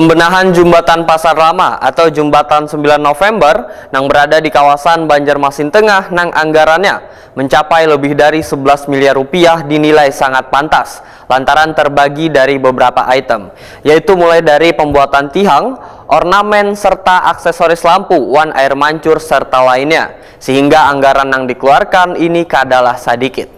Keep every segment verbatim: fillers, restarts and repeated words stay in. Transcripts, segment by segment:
Pembenahan Jembatan Pasar Lama atau Jembatan sembilan November nang berada di kawasan Banjarmasin Tengah nang anggarannya mencapai lebih dari sebelas miliar rupiah dinilai sangat pantas lantaran terbagi dari beberapa item, yaitu mulai dari pembuatan tihang, ornamen, serta aksesoris lampu, wan air mancur, serta lainnya, sehingga anggaran yang dikeluarkan ini kadalah sadikit.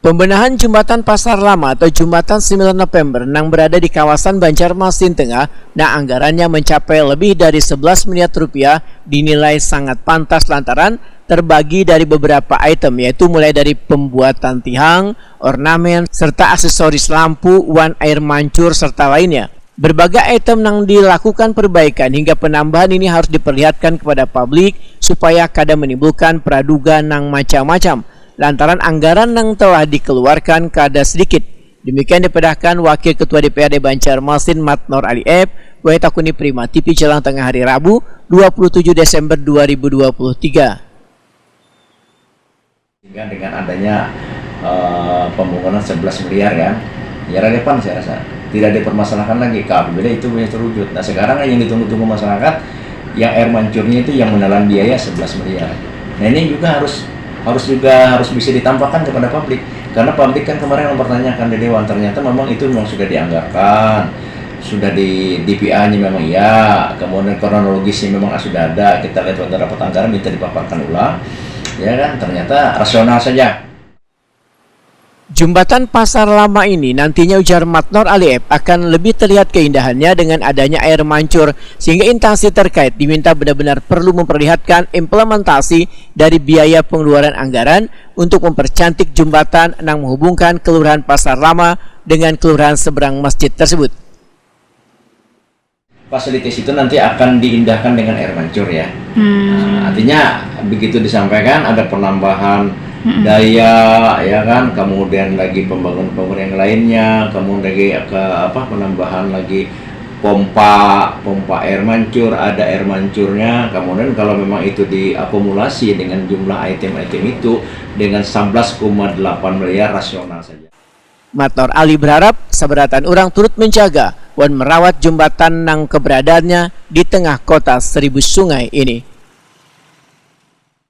Pembenahan Jembatan Pasar Lama atau Jembatan sembilan November nang berada di kawasan Banjarmasin Tengah, nah anggarannya mencapai lebih dari sebelas miliar rupiah dinilai sangat pantas lantaran terbagi dari beberapa item, yaitu mulai dari pembuatan tihang, ornamen, serta aksesoris lampu, wan air mancur, serta lainnya. Berbagai item yang dilakukan perbaikan hingga penambahan ini harus diperlihatkan kepada publik supaya kada menimbulkan praduga nang macam-macam lantaran anggaran yang telah dikeluarkan kada sedikit. Demikian dipadahkan Wakil Ketua D P R D Banjarmasin Matnor Ali Ep, wahai takuni Prima T V Jalang Tengah hari Rabu, dua puluh tujuh Desember dua ribu dua puluh tiga. Sehingga dengan adanya eh, pembangunan sebelas miliar kan, ya relevan saya rasa. Tidak dipermasalahkan lagi apabila itu bisa terwujud. Nah sekarang yang ditunggu-tunggu masyarakat, yang air mancurnya itu yang menelan biaya sebelas miliar. Nah ini juga harus harus juga harus bisa ditampakkan kepada publik. Karena publik kan kemarin mempertanyakan di Dewan, ternyata memang itu memang sudah dianggarkan, sudah di D P A-nya memang iya, kemudian kronologisnya memang sudah ada, kita lihat pada rapat anggaran minta dipaparkan ulang, ya kan, ternyata rasional saja. Jembatan Pasar Lama ini nantinya ujar Matnor Aliep akan lebih terlihat keindahannya dengan adanya air mancur, sehingga instansi terkait diminta benar-benar perlu memperlihatkan implementasi dari biaya pengeluaran anggaran untuk mempercantik jembatan yang menghubungkan Kelurahan Pasar Lama dengan Kelurahan Seberang Masjid tersebut. Fasilitas itu nanti akan diindahkan dengan air mancur ya. Hmm. Nah, artinya begitu disampaikan ada penambahan hmm. daya ya kan, kemudian lagi pembangunan-pembangunan yang lainnya, kemudian lagi ke apa penambahan lagi pompa pompa air mancur, ada air mancurnya, kemudian kalau memang itu diakumulasi dengan jumlah item-item itu dengan sebelas koma delapan miliar rasional saja. Matnor Ali berharap sabarataan orang turut menjaga wan merawat jembatan nang keberadaannya di tengah kota seribu sungai ini.